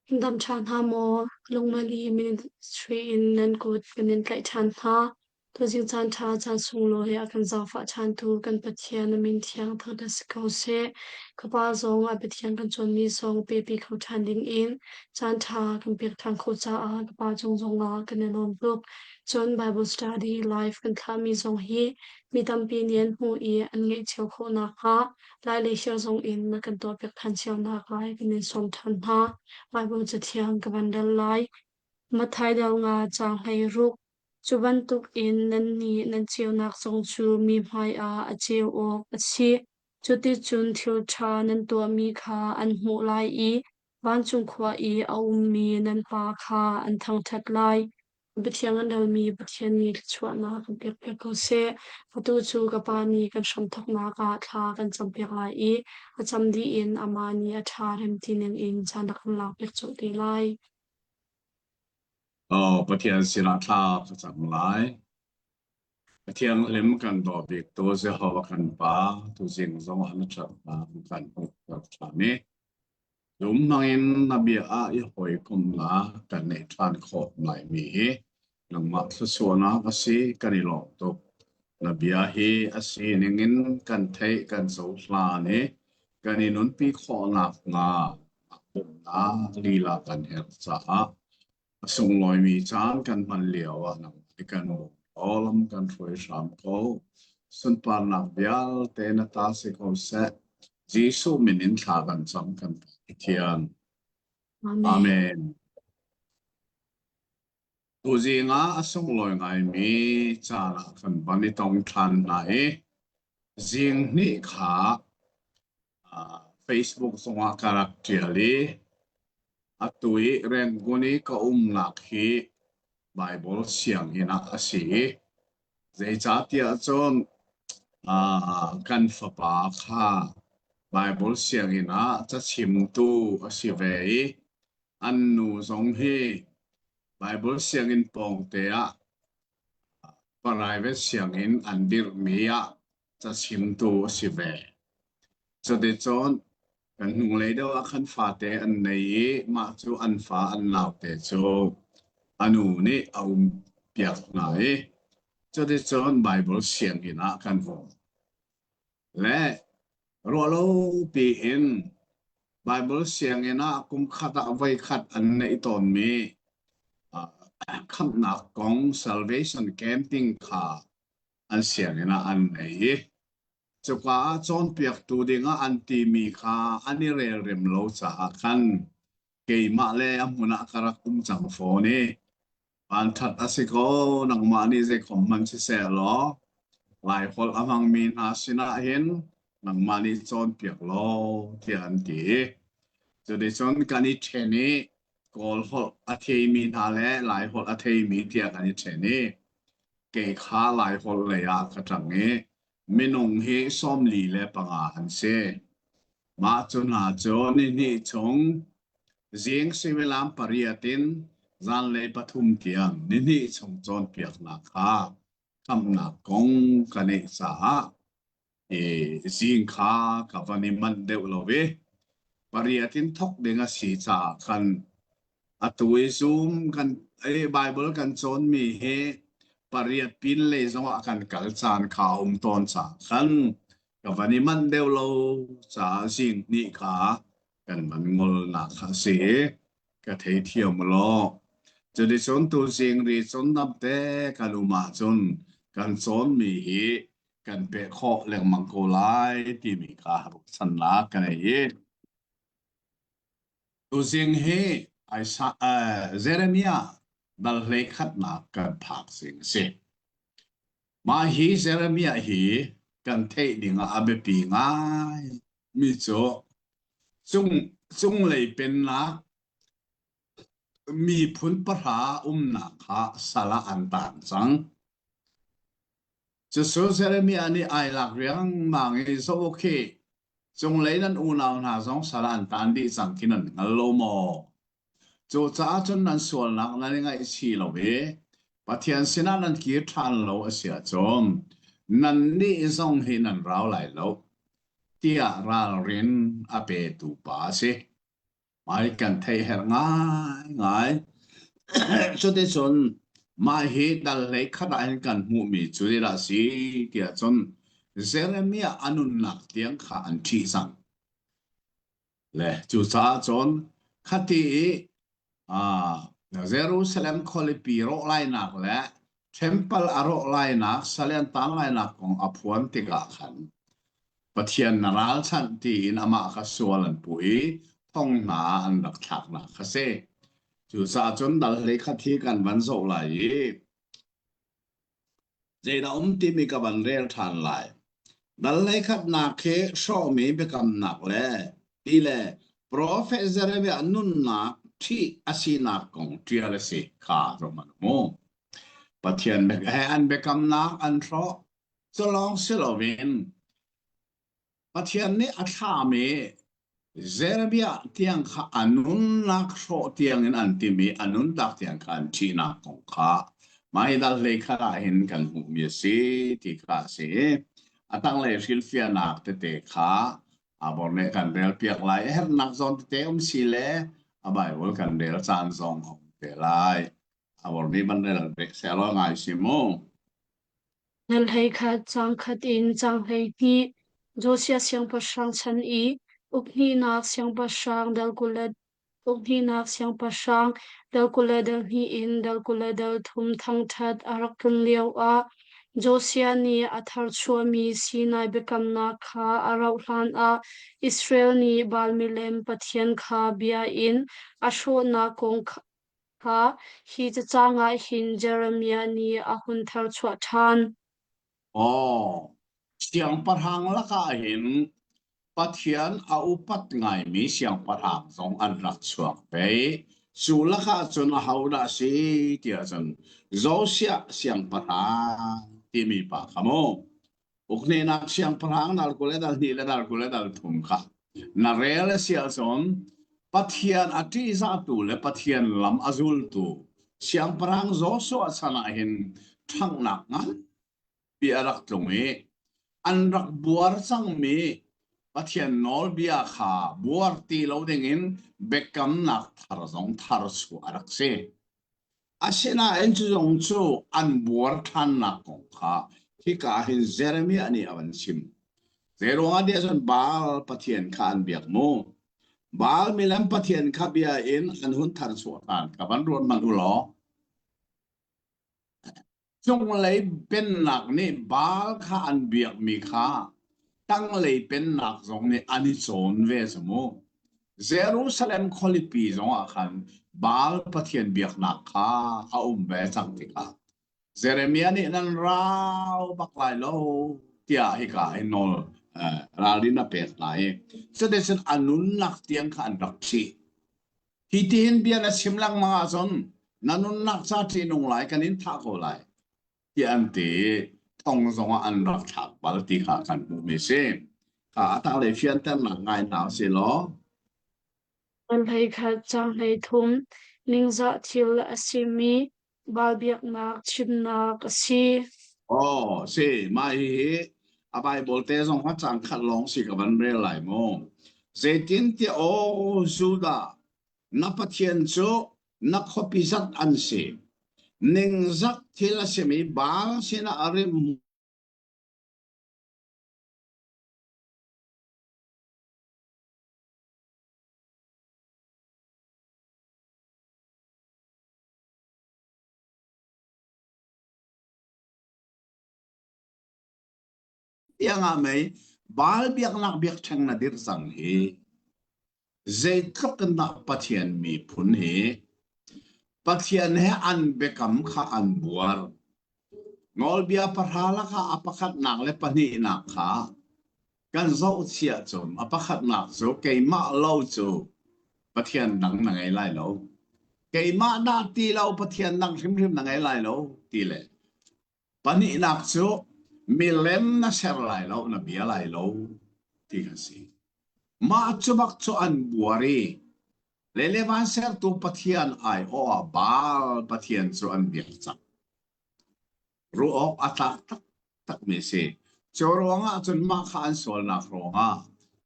Dam ṭha hna maw? Lungmali ministry in nan kut kan in tlaih ṭhan hna. Tuzing caan ṭha caan sunglawi a kan zaangfah ṭhantu kan Pathian a min thiang thangṭhat si ko seh. Ka pa zong a Pathian kan cawnmi zong pepi kho ṭhan dingin caan ṭha kan pek ṭhan khawh caah ka pa cung zongah kan i lawm tuk. Cun Bible study live kan thlahmi zong hi mi tampi nih an hmuh i an ngeih cio khawh nakhnga Lai le Hir zong in na kan tuahpiak ṭhan cio naklai kan in sawm ṭhan hna. Baibal Cathiang ka van rel lai. Matthai dal nga caang 16 Cu bantukin nannih nan ceunak zong cu mi hmaiah a ceu awk a si. Cuticun thil ṭha nan tuahmi kha an hmuh lai i vancung khua i a ummi nan Pa kha an thangṭhat lai. Pathian an halmi Pathian nih thluachuahnak kan pekpiak ko seh. Atu cu ka Pa nih kan hramthawknak ah thla kan campiak lai i a cam dih in amah nih a ṭha rem ti ningin caan a kan lakpiak colh te lai. Oh, Pathian sinah thla ka cam lai. Pathian lim kan daw bik tu Jehovah kan Pa, tuzing zong ah na ṭhatnak kan hmuh ṭhan i Dum hmangin na bia ah i hawikomhnak kan neih ṭhan khawh laimi hi nangmah thluachuahnak a si kan i lawm tuk. Na bia hi a sining in kan theih kan cohlan i kan i nunpi khawh nakhnga bawmhnak lila kan herh caah A sunglawimi caan kan hman lio ah nangmah hi kan bawm law lam kan hruai hram ko. Sunparnak vialte na ta si ko seh. Jesuh min in thla kan cam kan Pathian. Amen. Amen. Tuzing ah a sunglawi ngaimi caan ah kan van i tong ṭhan hna i zing hnih kha ah, Facebook zongah ka rak ṭial i Atu i Rangoon i ka umnak hi Baibal sianginn ah a si i zeicahtiah cun kan fapa kha Baibal sianginn ah cachimtu a si ve i an nu zong hi Baibal sianginn pawngte ah private sianginn an dirhmi ah cachimtu a si ve. Cuticun kan hnunglei deuh ah khan fate an nei i mah cu an fa an naute cu a nu nih a umpiak hna i cuticun Baibal sianginn ah kan um. Le ruahlopi in Baibal sianginn ah kumkhat ah voikhat an neih tawnmi khamhnak kong salvation camping kha an sianginn ah an nei i cuka ah cawnpiaktu dingah an timi kha an i relrem lo caah khan keimah le a hmun ah ka rak um cang fawn i vanṭhat a si ko nangmah nih zeikhom hmanh siseh law Laiholh a hmangmi hna sinah hin nangmah nih cawnpiak law tiah an ti. Cuticun kan i ṭhen i Kawl holh a theimi hna le Laiholh a theimi tiah kan i ṭhen i kei kha Laiholh lei ah ka ṭang i minung hi 45 an si. Mah cu hna cu nihnih chung zing suimilam pariat in zanlei pathum tiang nihnih chung cawnpiaknak kha khamhnak kong ka neih caah i zing kha ka van i manh deuh lo i pariat in thawk ding a si caah khan atu i Zoom kan i Bible kan cawnmi hi pariat pin lei zongah kan kal caan kha a um tawn caah khan ka van i manh deuh lo caah zing hnih kha kan van ngolnak kha a si i ka theithiam law cuticun tuzing ri cun namte kan um ahcun kan cawnmi hi kan peh khawh lengmang ko lai timi kha ruahchannak ka nei i tuzing hi Isa, uh, Jeremiah dal hlei khatnak kan phak zing a si. Mah hi Jeremiah hi kan theih ding ah a biapi ngai mi cu cung cunglei pennak miphun pahra umnak kha sal ah an taan cang. Cucu Jeremiah nih ai lak riangmang i zoh u khih, cunglei nan unau hna zong sal ah an taan dih cang khi nan hngal lo maw? Cucaah cun nan sualnak nan i ngaihchih lo i Pathian sinah nan kir ṭhan lo a si ahcun nannih zong hi nan rau lai lo, tiah ralrin a petu pa a si. Mai kan theih herh ngaingai. Cuticun mah hi dal hlei khat ah hin kan hmuhmi cu zeidah a si tiah cun Jeremiah a nunnak tiang kha an ṭhih cang. Le cucaah cun khati i ah Jerusalem khualipi rawh lainak le temple a rawh lainak, sal an tan lainak kong a phuan tikah khan Pathian na ralchanh tiin amah kha sual an puh i thong hna ah an rak thlaknak kha si. Cucaah cun dal hlei khat hi kan van zoh lai i zeidah um timi ka van rel ṭhan lai. Dal hlei khatnak hi hrawhmi biakamnak le ti le profet Jeremiah nunnak ṭhih a sinak kong ṭial a si kha ruahmanh mu. Pathian he an biakamnak an hrawh Cu lawng si loin Pathian nih a thlahmi Jeremiah tiang kha a nunnak hrawh tiangin an tim i a nunnak tiang kha an ṭihnak kong kha Maidal hlei khat ah hin kan hmuhmi a si ti kha a si. A tanglei hrilhfiahnak tete kha Abor nih kan relpiak lai. A herhnak zawn tete um si le a Bible kan rel caan zong a um te lai. Abor nih van rel seh law ngai si mu. Nal hleikhat, caangkhat in caang 12, Josiah siangpahrang chan i ukhnihnak siangpahrang dal 20 ukhnihnak siangpahrang dal 22 in dal 23 thangṭhat a rak tlun lioah Josiah nih a tharchuahmi Sinai biakamnak kha a rauhhlan ah Israel nih Baal milem pathian kha bia in a hrawhnak kong kha hi cacang ah hin Jeremiah nih a hun tharchuah ṭhan. Aw, siangpahrang lakah hin Pathian a upat ngaimi siangpahrang zong an rak chuak ve i cu lakah cun ahodah a si tiah cun Josiah siangpahrang timi pa kha mu. Uknenak siangpahrang dal 20 le dal hnih le dal 20 le dal thum kha na rel a si ahcun Pathian a ṭihzahtu le Pathian lam a zultu siangpahrang Joshua chan ah hin ṭhanghnak nganpi a rak tlung i an rak buar cangmi Pathian nawlbia kha buar ti lo dingin biakamnak thar zong thar chuah a rak si. Asinain cu zong cu an buar ṭhannak kong kha hika ah hin Jeremiah nih a van chim. Zeiruangah tiah cun Baal pathian kha an biak mu. Baal milem pathian kha bia in an hun tharchuah ṭhan kha van ruat hmanh u law. Cunglei pennak nih Baal kha an biakmi kha tanglei pennak zong nih an i cawn ve cu mu. Jerusalem khualipi zongah khan Baal pathian biaknak kha a um ve cang tikah Jeremiah nih nan rau bak lai lo tiah hika hin nawl ralrin a pek hna i cuticun a nunnak tiang kha an rak ṭhih. Hi tihin bia na chim lengmang ahcun na nunnak ca ṭihnung lai kan in thah ko lai tiah an ti i thong zongah an rak thlak bal ti kha kan hmuhmi a si. Kha a tanglei fianternak ngai hna usih law. Caang 11, caang 13, ningzah thil a simi Baal biaknak chimnak a si. Aw, si, mah hihi a Bible te zong kha cang khat lawng si ka van rel lai mu. Zeitintiah aw Judah, na Pathian cu na khuapi zat an si. Ningzak thil a simi Baal sinah a rim Tiangah mei Baal biaknak biakṭheng na dirh cang hi zeitluk in dah Pathian miphun hi Pathian he an biakam kha an buar. Nawlbia pahra lakah a pakhatnak le pahnihnak kha kan zohchia cun a pakhatnak cu keimah lo cu Pathian dang na ngei lai lo. Keimah dah ti lo Pathian dang hrimhrim na ngei lai lo ti le pahnihnak cu milem na ser lai lo na bia lai lo ti kan si. Mah cu bak cu an buar i lele van sertu Pathian aiawh ah Baal Pathian cu an biak cang. Ruah awk a tlak taktakmi a si. Cu ruangah cun mah kha an sualnak ruangah.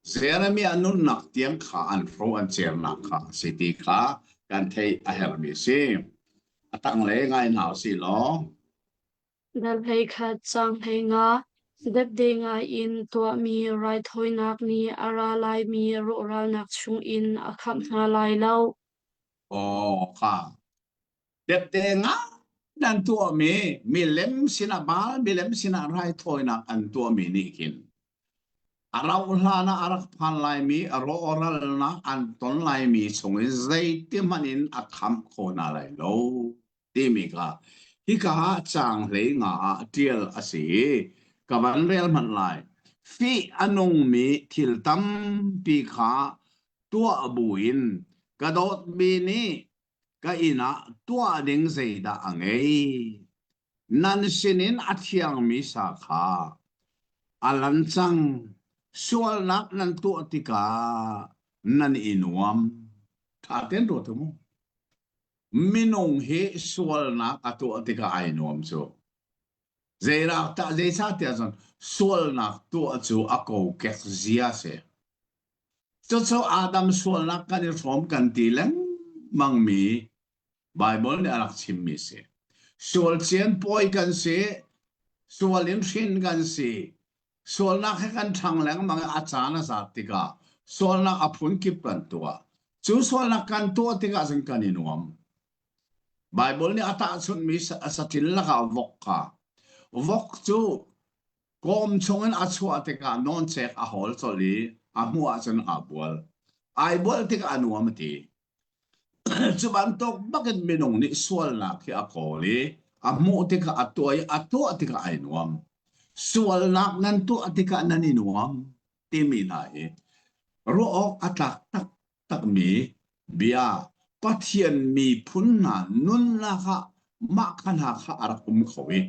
Jeremiah nunnak tiang kha an hro an cernak kha a si ti kha kan theih a herhmi a si. A tanglei ngai hna usih law. Dal 11 caang 15 Depde ngai in tuahmi raithawinak nih a ra laimi rawhralnak chungin a khamh hna lai lo. Aw kha depde ngai nan tuahmi milem sinah Baal milem sinah raithawinak an tuahmi nih khin a rauh hlan ah a rak phan laimi rawhralnak an ton laimi chungin zeitihmanh in a khamh kho hna lai lo. Timi kha hika ah caang 15 ah ṭial a si i ka van rel hmanh lai. Fih a nungmi thil tampi kha tuah buin ka dawtmi nih ka inn ah tuah ding zeidah a ngei? Nan sinin a thiangmi sa kha a lan cang. Sualnak nan tuah tikah nan i nuam. Ṭha tein ruat u mu. Minung hi sualnak a tuah tikah ai nuam cu. Zeirak tah zeicahtiah cun sualnak tuah cu a kokek zia si. Cucu Adam sualnak kan i hrawm kan ti lengmangmi Baibal nih a rak chimmi si. Sual cian pawi kan si, sual in hrin kan si, Sualnak he kan ṭhang lengmang i a caan a zat tikah sualnak a phunkip kan tuah. Cu sualnak kan tuah tikah cun kan i nuam. Baibal nih a tahchunhmi saṭil lakah vok kha vok cu kawm chungin a chuah tikah nawncek a hawl colh i a hmuh ahcun aa bual. Ai bual tikah a nuam a ti. Cu bantuk bakin minung nih sualnak hi a kawl i a hmuh tikah a tuah i a tuah tikah ai nuam. Sualnak nan tuah tikah nan i nuam timi hna hi ruah awk a tlak taktakmi bia Pathian miphun hna nunnak ah mah kha hna kha a rak um kho i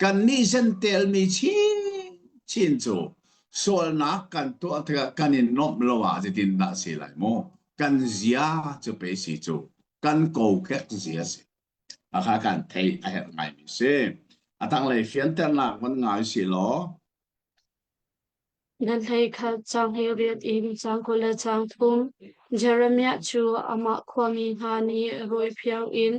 kannih Jentail mi chinchin cu sualnak kan tuah tikah kan i nuamh lo ah zeitindah si lai mu? Kan zia cu pe si cu kan kokek zia si. Akha kan theih a herh ngaimi si. A tanglei fianternak van ngai si law. Nan hlei khat caang 18 in caang 23 Jeremiah cu amah khuami hna nih rawiphiar in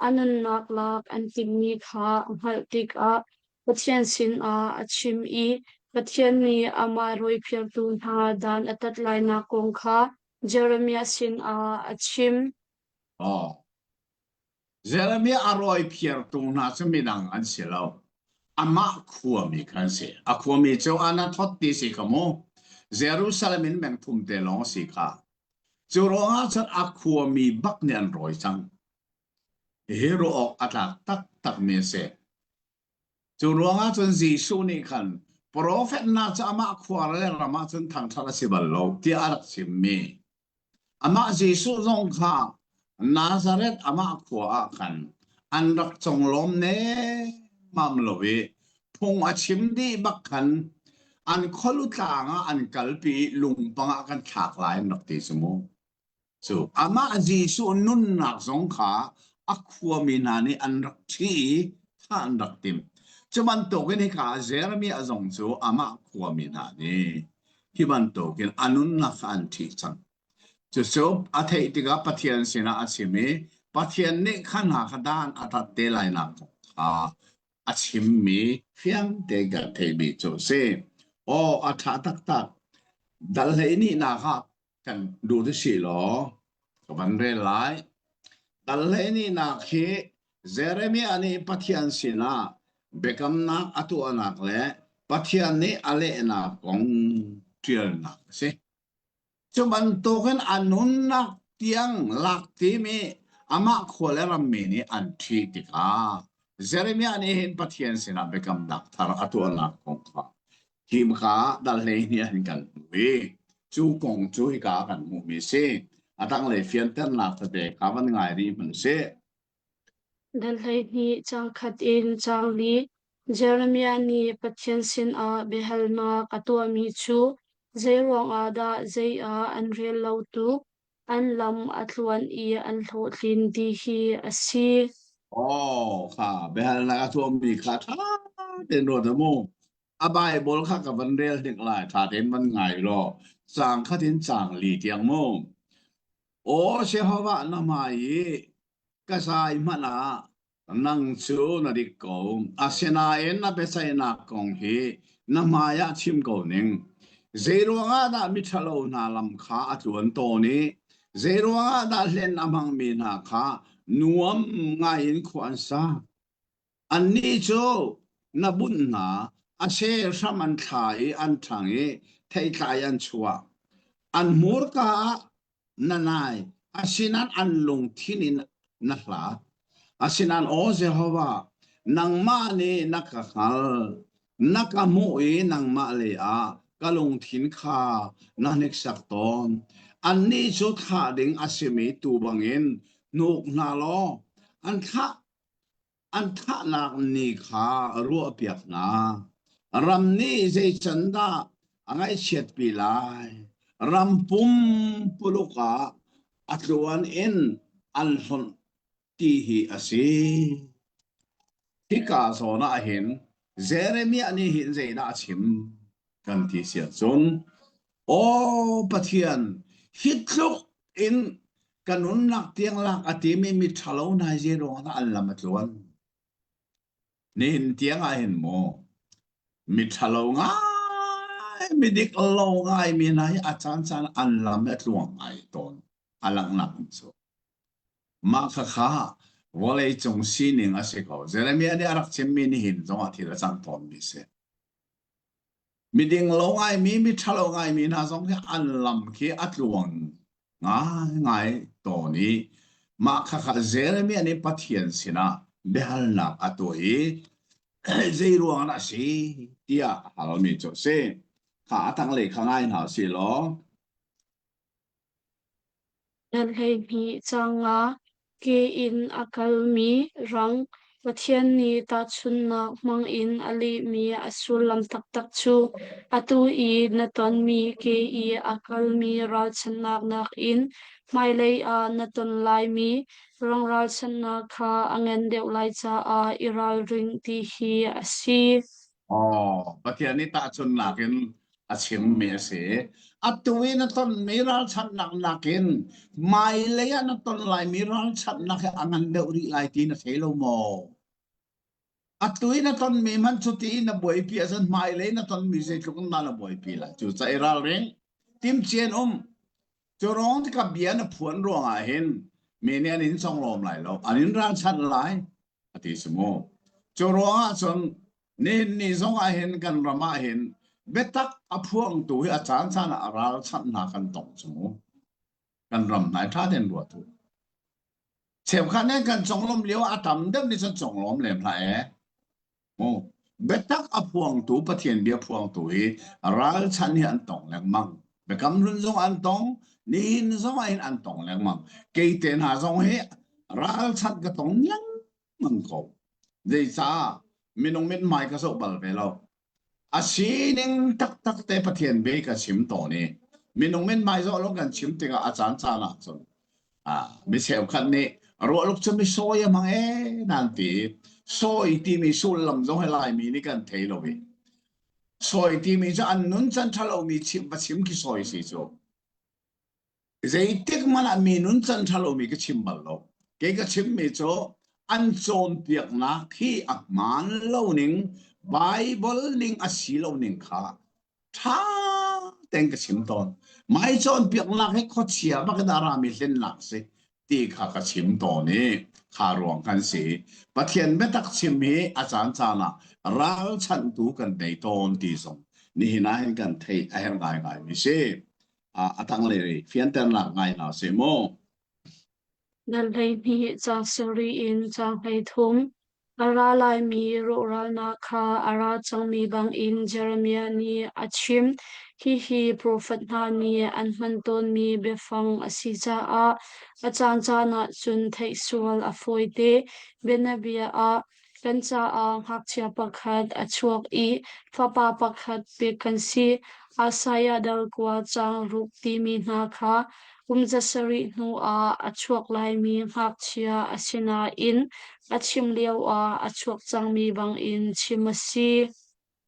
a nunnak lak an timhmi kha a hngalh tikah Pathian sinah a chim i Pathian nih amah rawiphiartu hna dan a tat lainak kong kha Jeremiah sinah a chim. Oh. Jeremiah a rawiphiartu hna cu midang an si lo. Amah khuami kha an si. A khuami cu Anathoth ti si kha mu. Jerusalem in meng thum te lawng a si kha. Cu ruangah cun a khuami bak nih an rawi cang. Hi ruah awk a tlak taktakmi a si. Cu ruangah cun Jesuh nih khan profet hna cu amah khua le ram ah cun thangṭhat a si bal lo tiah a rak chimmi. Amah Jesuh zong kha Nazareth amah khua ah khan an rak conglawm nemmam lo i phung a chim dih bak khan an khualu tlang ah an kalpi i lungpang ah kan thlak lai an rak ti cu mu. Cu amah Jesuh nunnak zong kha a khuami hna nih an rak ṭhi i thah an rak timh. Cu bantukin hika Jeremiah zong cu amah khuami hna nih hi bantukin a nunnak kha an ṭhih cang. Cucu a theih tikah Pathian sinah a chim i Pathian nih kha hna kha dan a tat te lainak kong kha a chimmi fiang tein kan theihmi cu a si. Aw a ṭha taktak. Dal 12 nak ah kan duh ti si law ka van rel lai. Dal 12 nak hi Jeremiah nih Pathian sinah biakamnak a tuahnak le Pathian nih a lehnak kong ṭialnak a si. Cu bantukin a nunnak tiang lak timi amah khua le rammi nih an ṭhih tikah Jeremiah nih hin Pathian sinah biakamnak thar a tuahnak kong kha hika dal 12 ah hin kan hmuh i cu kong cu hika ah kan hmuhmi a si. A tanglei fianternak tete kha van ngai rih hmanh sih. Dal 12 caang khat in caang li Jeremiah nih Pathian sinah biahalnak a tuahmi cu zeiruang ah dah zei ah an rel lo tuk, an lam a tluan i an hlawhtlin ti hi a si. Aw, kha biahalnak a tuahmi kha ṭha tein ruat u mu. A Bible kha ka van rel hnik lai, ṭha tein van ngai law. Caang khat in caang li tiang mu. Aw Jehovah na hmai i ka zai hmanh ah nang cu na dik ko. Asinain na biaceihnak kong hi na hmai ah chim ko ning. Zeiruang ah dah miṭhalo hna lam kha a tluan tawn i zeiruang ah dah hlen a hmangmi hna kha nuam ngai in khua an sa? Annih cu na bunh hna, a se hram an thla i an ṭhang i theitlai an chuah. An hmurka ah na nai, asinain an lungthin in na hlat. Asinain aw Jehovah, nangmah nih na ka hngalh, na ka hmuh i nangmah lei ah ka lungthin kha na hniksak tawn. Annih cu thlah ding a simi tuu bangin hnuk hna law an thlah an thahnak ni kha ruahpiak hna. Ram nih zei can dah a ngaihchiatpi lai? Ram pumpuluk ah a tluan in an hlonh ti hi a si. Hika zawn ah hin Jeremiah nih hin zeidah a chim kan ti si ahcun Aw Pathian, hi tluk in ka nunnak tiang lak a timi mi ṭhalo hna hi zeiruang dah an lam a tluan? Nihin tiang ah hin maw mi ṭhalo ngai, mi dik lo ngai mi hna hi a caancaan an lam a tluang ngai tawn. A langhnak in cu. Mah khakha vawleicung sining a si ko. Jeremiah nih a rak chimmi nihin zongah thil a cang tawnmi si. Miding lo ngaimi, miṭhalo ngaimi hna zong hi an lam khi a tluang ngaingai tawn i mah khakha Jeremiah nih Pathian sinah biahalnak a tuah i zei ruang dah a si tiah a halmi cu a si. Kha a tanglei kha ngai hna usih law Nan 12 caang nga ke in a kalmi rang Pathian nih tahchunhnak hmangin a lehmi a sullam taktak cu atu i na tonmi ke i a kalmi ralchanhnak nakin hmailei ah na ton laimi rang ralchanhnak kha a ngan deuh lai caah i ralring ti hi a si. Aw, Pathian nih tahchunhnak in a chimmi a si. Atu i na tonmi ralchanhnak nakin hmailei ah na ton laimi ralchanhnak hi a ngan deuh rih lai ti na thei lo maw? Atu i na tonmi hmanh cuti na buaipi ahcun hmailei na tonmi zeitluk in dah na buaipi lai. Cucaah i ralring, timcian um. Cu ruang tikah bia na phuan ruangah hin mi nih an in conglawm lai lo, an in ralchanh lai. A ti si mu. Cu ruangah cun nihin ni zong ah hin kan ram ah hin biatak a phuangtu hi a caan caan ah ralchanh hna kan tong cu mu. Kan ram hna ṭha tein ruat u. Cheukhat nih kan conglawm lio ah a tam deuh nih cun conglawm lem hlah ee. Mu. Biatak a phuangtu Pathian bia phuangtu hi ralchanh hi an tong lengmang. Biakam hlun zong an tong, nihin zong ah hin an tong lengmang. Kei te hna zong hi ralchanh ka tong lengmang ko. Zeicah minung mithmai ka zoh bal ve lo. A sining taktak te Pathian bia ka chim tawn i minung mithmai zoh lo kan chim tikah a caan caan ah cun ah mi cheukhat nih ruahluk cu mi sawi a hmang ee nan ti. Sawi timi sullam zong hi Laimi nih kan thei lo i sawi timi cu an nun can ṭhalomi chim va chim khi sawi si cu. Zeitik hmanh ah mi nun can ṭhalomi ka chim bal lo. Kei ka chimmi cu an cawnpiaknak hi a hmaan lo ning, Bible ning a si lo ning kha ṭha tein ka chim tawn. Mai cawnpiaknak hi khuachia bak in a rami hlennak si ti kha ka chim tawn i kha ruang kan si. Pathian biatak chim hi a caan caan ah ralchanhtu kan nei tawn ti zong nihin ah hin kan theih a herh ngaingai mi si. A tanglei fianternak ngai hna seh mu. Dal 12 caang sarih in caang 13 A ra laimi rawhralnak kha a ra cangmi bangin Jeremiah nih a chim. Hihi profet hna nih an hman tawnmi biafang a si caah a caancaan ah cun theih sual a fawite. Bianabia ah, kan caah ngakchia pakhat a chuak i fapa pakhat pek kan si. Isaiah dal kua caang ruk timi hna kha Kum zasarih hnuah a chuak laimi ngakchia a si nain a chim lioah a chuak cangmi bangin chim a si.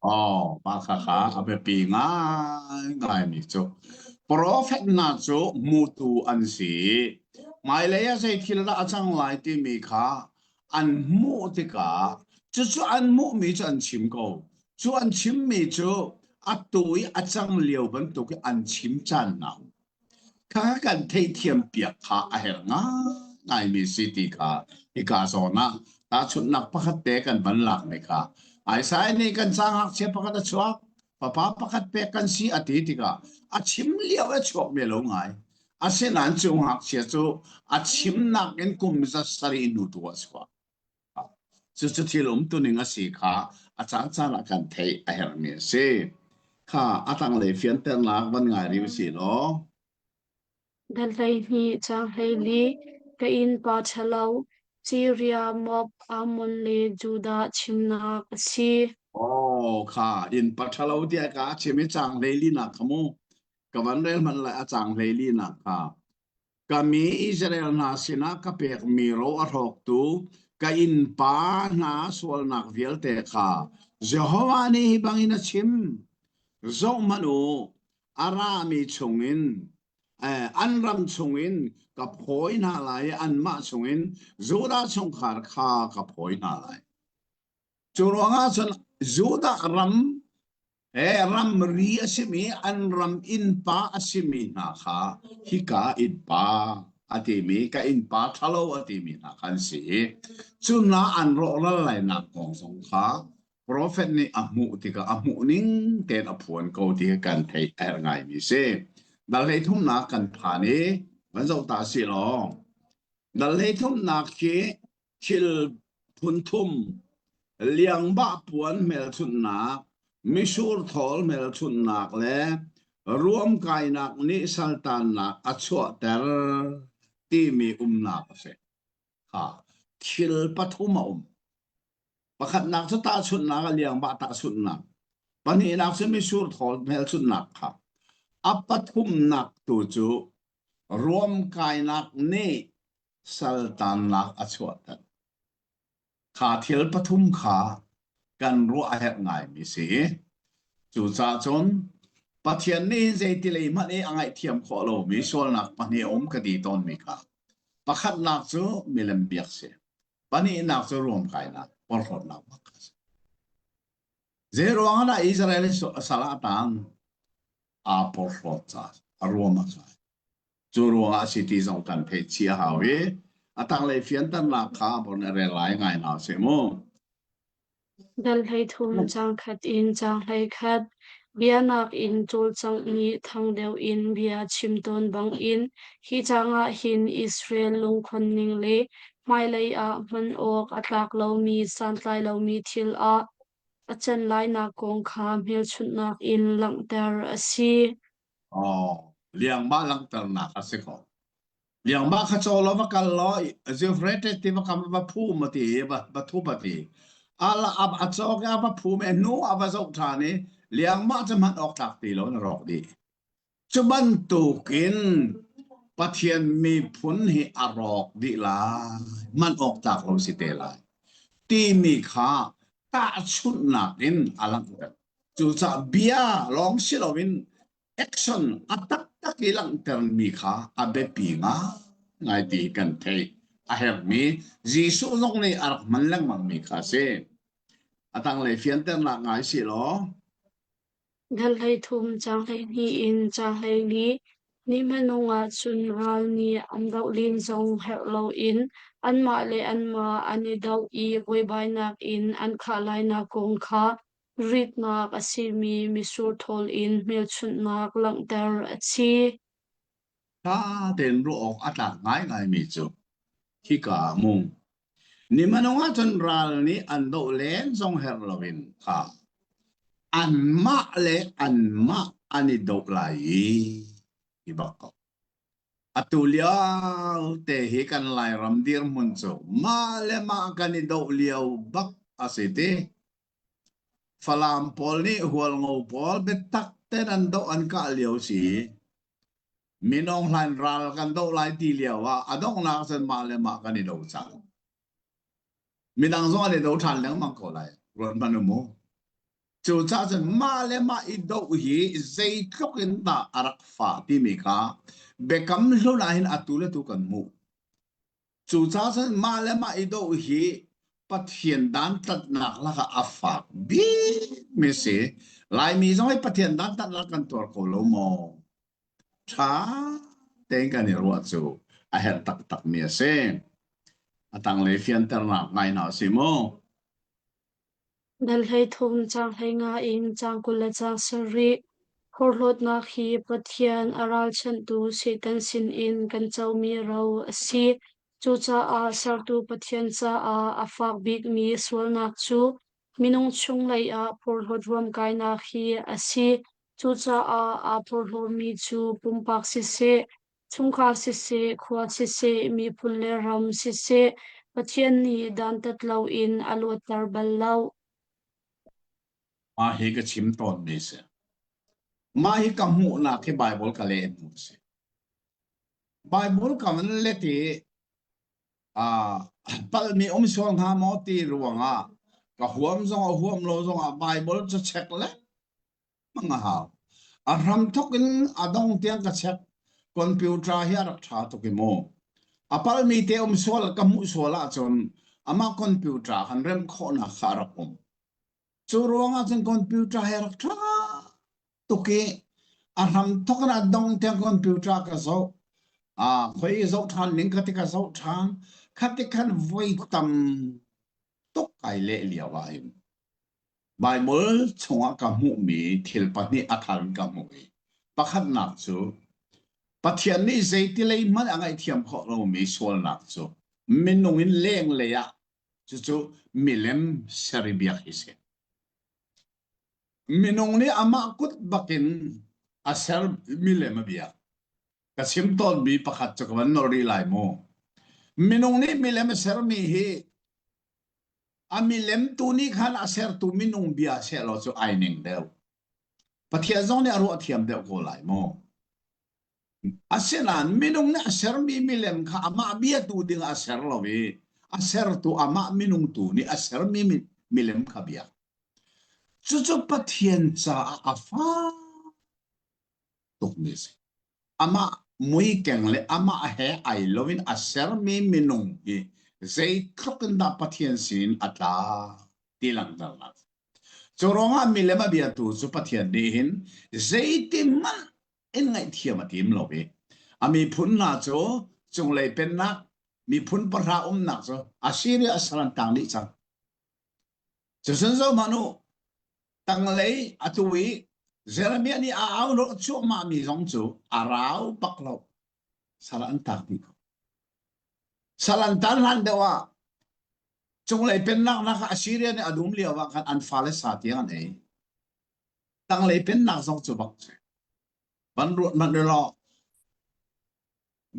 Aw, mah khakha a biapi ngaingaimi cu. Profet hna cu hmutu an si i hmailei ah zei thil dah a cang lai timi kha an hmuh tikah cucu an hmuhmi cu an chim ko. Cu an chimmi cu atu i a cang lio bantuk i an chim caan hna um. Kha kan theihthiam piak kha a herh ngaingaimi si ti kha hika zawn ah tahchunhnak pakhat te kan van lakmi kha Isaiah nih kan ca ngakchia pakhat a chuak fapa pakhat pek kan si a ti tikah a chim lio a chuakmi lo ngai. Asinain cu ngakchia cu a chimnak in kum za sarih hnu tu ah a chuak. Cucu thil umtuning a si kha a caancaan ah kan theih a herhmi a si. Kha a tanglei fianternak van ngai rih usih law. Dal 12 caang 14 Ka innpa ṭhalo Siria, Moab, Ammon le Judah chimnak a si. Aw kha innpa ṭhalo tiah ka chim i caang 14 nak kha mu. Ka van rel hmanh lai a caang 14 nak kha. Ka mi Israel hna sinah ka pekmi ro a hrawktu ka innpa hna sualnak vialte kha Jehovah nih hi bangin a chim. Zohhmanh u, a rami chungin an ram chungin ka phawi hna lai i anmah chungin Judah chungkhar kha ka phawi hna lai. Cu ruangah cun Judah ram he ramri a simi an ram innpa a simi hna kha hika innpa a timi ka innpa ṭhalo a timi hna kha an si i cu hna an rawhral lainak kong zong kha profet nih a hmuh tikah a hmuh ning tein a phuan ko ti kan theih a herh ngaimi si. Dal 33nak kan phan i van zoh ta si law dal 33nak khi thil phunthum liangbah puan hmelchunhnak misur thawl hmelchunhnak le ruamkainak nih saltannak a chuahter timi umnak a si. Kha thil pathum a um. Pakhatnak cu tahchunhnak a liangbah tahchunhnak. Pahnihnak cu misur thawl hmelchunhnak kha. A pathumnak tu cu ruamkainak nih saltannak a chuahter. Kha thil pathum kha kan ruah a herh ngaimi si. Cucaah cun Pathian nih zeiti lei hmanh i a ngaihthiam khawh lomi sualnak pahnih a um ka ti tawnmi kha. Pakhatnak cu milem biak si. Pahnihnak cu ruamkainak, porhlawtnak bak a si. Zei ruang ah dah Israel hi sal ah a tang? Aa porhlawt caah a ruam a kai. Cu ruangah a si ti zong kan theih chih a hau i a tanglei fianternak kha bon a rel lai ngai hna seh mu. Dal 33 caang khat in caang 11 Bianak in cawlcangh nih thang deuh in bia chim tawn bangin hi caang ah hin Israel lungkhon ning le hmailei ah hman awk a tlak lomi santlai lomi thil ah a can lainak kong kha hmelchunhnak in langhter a si. Oh, liangmah langhternak a si ko. Liangmah kha caw law va kal law Euphrates tiva kam va phum a ti va va thup a ti. Ala a cawk i a va phum i hnu a va zoh ṭhan i liangmah cu hman awk tlak ti lo na rawk dih. Cu bantukin Pathian miphun hi a rawk dih lai, hman awk tlak lo si te lai timi kha tahchunhnak in a langhter. Cucaah bia lawng si loin action a taktak i langhtermi kha a biapi ngai ti kan theih a herhmi Jesuh zong nih a rak hman lengmangmi kha a si. A tanglei fianternak ngai si law. Dal 33 caang 12 in caang 14 Ni hmanung ah cun ral nih an doh len zong herh loin anmah le anmah an i doh i buaibainak in an khah lainak kong kha Ritnak a simi mitsur thawl in hmelchunhnak langhter a si. Ṭha tein ruah awk a tlak ngaingaimi cu hika ah mu. Ni hmanung ahcun ral nih an doh len zong herh loin kha anmah le anmah an i doh lai i hi bak ko. Atu lio te hi kan Lairam dirhmun cu mah le mah kan i doh lio bak a si ti. Falam pawl nih Hualngo pawl biatak tein an doh an kah lio si. Minung hlan ral kan doh lai ti lio ah a donghnak cun mah le mah kan i do cang. Midang zong an i do ṭhan lengmang ko lai. Ruat hmanh u mu. Cucaah cun mah le mah i doh hi zeitluk in dah a rak fah timi kha biakam hlun ah hin atu le tu kan hmuh. Cucaah cun mah le mah i doh hi Pathian dantatnak lakah a fak bikmi si. Laimi zong hi Pathian dantatnak kan tuar ko lo maw? Ṭha tein kan i ruah cu a herh taktakmi a si. A tanglei fianternak ngai hna si mu. Dal 13 caang 15 in caang 27. Porhlawtnak hi Pathian a ralchanhtu Satan sinin kan comi ro a si. Cucaah sertu Pathian caah a fak bikmi sualnak cu minung chunglei ah porhlawt ruamkainak hi a si. Cucaah aa porhlawmi cu pumpak siseh, Chungkhar siseh, khua siseh, miphun le ram siseh, Pathian nih dantat loin a luatter bal lo. Mah hi ka chim tawnmi si. Mah hi ka hmuhnak hi Baibal ka leh hnu a si. Baibal ka van let i uh, palhmi um sual hnga maw ti ruangah ka huam zong a huam lo zongah Baibal cu check le mang a hau. A hramthok in a dong tiang ka check. Computer hi a rak ṭha tuk i mu. A palmi te um sual ka hmuh sual ahcun amah computer kan remh khawhnak kha a rak um. Cu ruangah cun computer hi a rak ṭha tuk i a hramthok in a dong tiang computer ka zoh. Ah, khoi i zoh ṭhan ning ka ti ka zoh ṭhan. Khati khan voi tam tuk kai leh lio ah hin Baibal chungah ka hmuhmi thil pahnih a thar in ka hmuh i pakhatnak cu Pathian nih zeitilei hmanh a ngaihthiam khawh lomi sualnak cu minung in lenglei ah cucu milem ser i biak hi si. Minung nih amah kut bakin a ser milem a biak. Ka chim tawnmi pakhat cu ka van nolh rih lai mu. Minung nih milem a sermi hi A milem tu nih khan a sertu minung bia sehlaw cu ai ning deuh. Pathian zong nih a ruah thiam deuh ko lai mu. Asinain minung nih a sermi milem kha amah bia tu ding a ser lo i a sertu amah minung tu nih a sermi milem kha biak. Cucu Pathian caah a fak tukmi a si. Amah muikeng le amah he ai loin a sermi minung hi zeitluk in dah Pathian sin a tla ti langhternak. Cu ruangah milem a biatu cu Pathian nih hin zeitihmanh in ngaihthiam a tim lo i a miphun hna cu cunglei pennak miphun pahra umnak cu Assyria a sal an tang dih cang. Cucun zohhmanh u, tanglei atu i Jeremiah nih a au rawh cuahmahmi zong cu a rau bak lo. Sal an tak dih ko. Sal an tan hlan deuh ah cunglei pennak nak ah Assyria nih a dum lio ah khan an fale sa tiang an ei. Tanglei pennak zong cu bak si. Van ruat hmanh law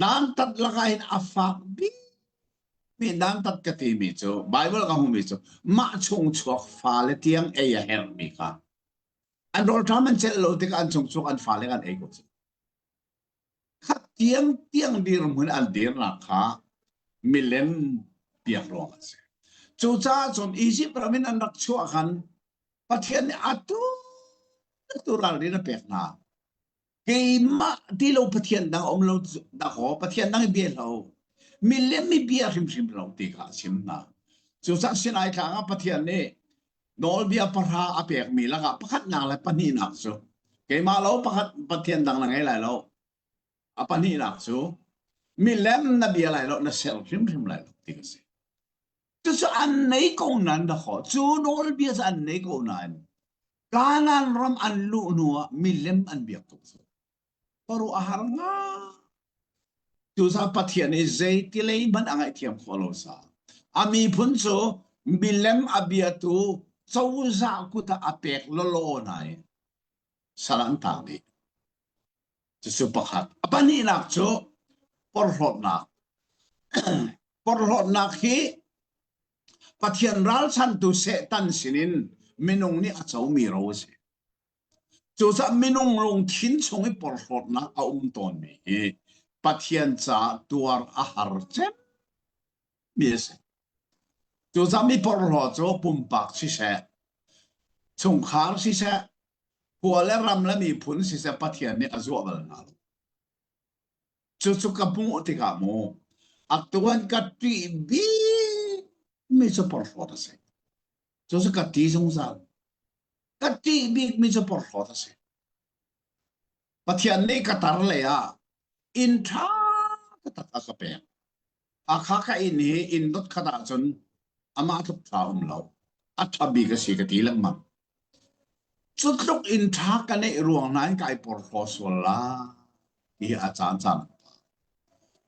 Dantat lakah hin a fak bikmi dantat ka timi cu Bible ka hmuhmi cu mah chung chuak fale tiang ei a herhmi kha an rawlṭam an celh lo tikah an chung chuak an fale kan ei ko cu. Khat tiang tiang dirhmun an dirnak kha milem piak ruang a si. Cucaah cun Egypt ram in an rak chuah khan Pathian nih atu atu ralrin a pek hna. Keimah ti lo Pathian dang um lo dakaw Pathian dang i bia lo milem mi bia hrimhrim lo ti kha a chim hna. Cucaah Sinai tlang ah Pathian nih nawlbia pahra a pekmi lakah pakhatnak le pahnihnak cu keimah lo pakhat Pathian dang na ngei lai lo. A pahnihnak cu milem na bia lai lo na ser hrimhrim lai lo ti a si. Cucu an nei ko nain dakaw cu nawlbia cu an nei ko nain Kanaan ram an luh hnu ah milem an biak tuk cu. Khuaruah a har nga. Cucaah Pathian nih zeiti lei hmanh a ngaihthiam khawh lo sa. A miphun cu milem a biatu cozah kut ah a pek lawlaw hna i sal an tang dih. Cucu pakhat. A pahnihnak cu porhlawtnak. Porhlawtnak hi Pathian ralchantu Satan sinin minung nih a comi ro a si. Cucaah minung lungthin chung i porhlawtnak a um tawnmi hi Pathian caah tuar a har cemmi a si. Cucaah mi porhlaw cu pumpak siseh, Chungkhar siseh, khua le ram le miphun siseh Pathian nih a zuah bal hna lo. Cucu ka hmuh tikah mu atuan ka ṭih bik mi cu porhlawt a si. Cucu ka ti zungzal. Ka ṭih bik mi cu porhlawt a si. Pathian nih ka tar lei ah inn ṭha taktak a ka pek. Hakha ka inn hi inn dot khat ahcun amah tluk ṭha um lo. A ṭha bik a si ka ti lengmang. Cu tluk inn ṭha ka neih ruang hna in kai porhlaw sual la ti hi a caan caan.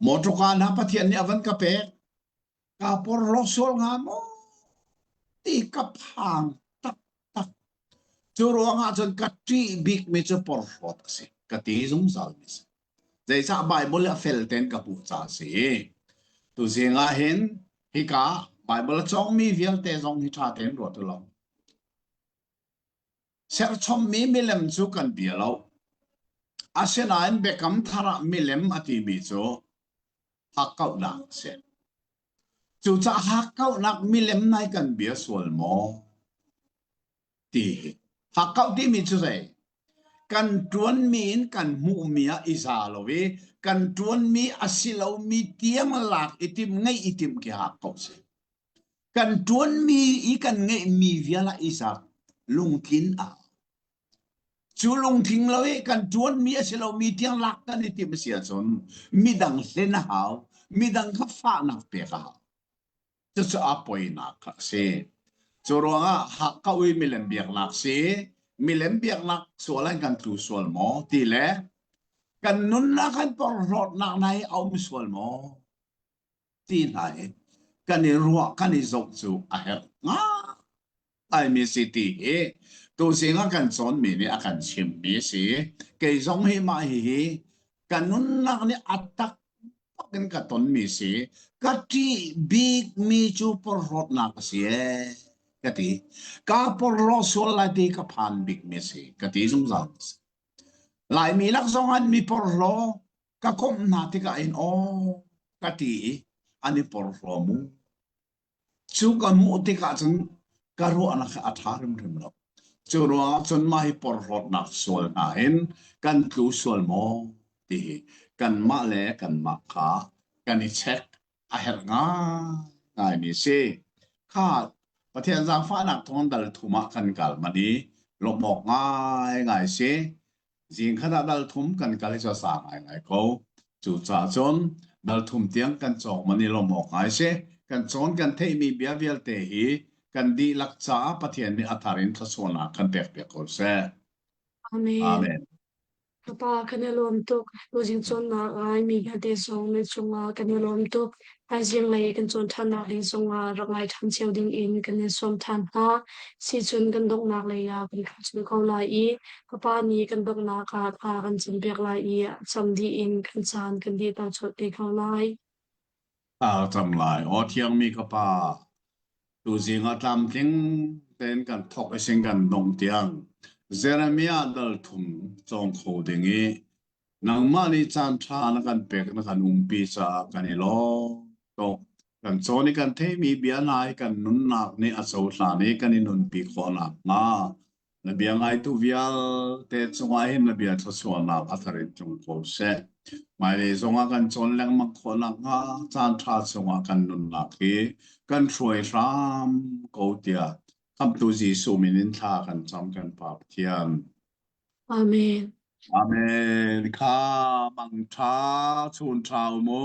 Mawṭawka hna Pathian nih a van ka pek. Kaa porhlaw sual hnga maw ti ka phang taktak. Cu ruangah cun ka ṭih bikmi cu porhlawt a si. Ka ti zungzal mi si. Zeicah Baibal a fel tein ka hmuh caah a si. Tuzing ah hin hika Baibal a cawngmi vialte zong hi ṭha tein ruat u law. Serchommi milem cu kan bia lo. Asinain Biakam Thar ah milem a timi cu hakkauhnak a si. Cucaah hakkauhnak milem nai kan bia sual maw? Ti hi. Hakkauh timi cu zei? Kan ṭuanmi in kan hmuhmi ah i za lo i kan ṭuanmi a si lomi tiang lak i tim ngeih i timh khi hakkauh si. Kan ṭuanmi i kan ngeihmi vial ah i zat lungtlin a hau. Cu lungtling lo i kan ṭuanmi a si lomi tiang lak kan i timh a si ahcun midang hlen a hau, midang kha fahnak pek a hau. Cucu a poinak kha a si. Cu ruangah hakkauh i milem biaknak si, milem biaknak sual an kan tlu sual maw ti le kan nunnak kan porhlawtnak nai a um sual maw ti hna hi kan i ruah kan i zoh cu a herh ngaimi si ti hi tuzing ah kan cawnmi nih a kan chimmi si. Kei zong hi mah hihi ka nunnak nih a tak in ka tonmi si. Ka ṭih bikmi cu porhlawtnak a si ee ka ti. Kaa porhlaw sual lai ti ka phan bikmi a si ka ti zungzal. Laimi lak zong an mi porhlaw ka komh hna tikah in aw ka ti i an i porhlaw mu. Cu ka hmuh tikah cun ka ruahnak kha a ṭha hrimhrim lo. Cu ruangah cun mah hi porhlawtnak sual hna in kan tlu sual maw ti hi kanmah le kanmah kha kan i check a herh ngaingaimi a si. Kha Pathian zaangfahnak thawng dal thum ah kan kal manh i lawmh awk ngaingai a si. Zing khat ah dal thum kan kal hi cu a sa ngaingai ko. Cucaah cun dal thum tiang kan cawk man i lawmh awk ngai si. Kan cawn kan theihmi bia vialte hi kan dihlak caah Pathian nih a thar in thluachuahnak kan pekpiak ko seh. Amen. Amen. Ka pa kan i lawm tuk. Tuzing cawnnak ngaimi vialte zong na cungah kan i lawm tuk. Thaizing lei kan cawn ṭhannak ding zongah rak ngai ṭhan cio dingin kan in sawm ṭhan hna. Sicun kan donghnak lei ah kan thlacam ko lai i ka pa nih kan donghnak ah thla kan campiak lai i a cam dih in kan caan kan dihter colh te ko lai. Aa cam lai. Aw thiangmi ka pa, tuzing ah tlamtling tein kan thawk i sing kan dongh tiang Jeremiah dal thum cawng kho ding i Nangmah nih caanṭha na kan pek na kan umpi caah kan i lawm tuk. Kan cawn i kan theihmi bia hna hi kan nunnak nih a cohlan i kan i nunpi khawh nakhnga na bia ngaitu vialte cungah hin na bia thluachuahnak a thar in tlung ko seh. Hmailei zongah kan cawn lengmang khawh nakhnga caanṭha chungah kan nunnak hi kan hruai hram ko tiah Khamhtu Jesuh min in thla kan cam kan Pa Pathian. Amen. Amen. Kha mang ṭha chun ṭha u mu.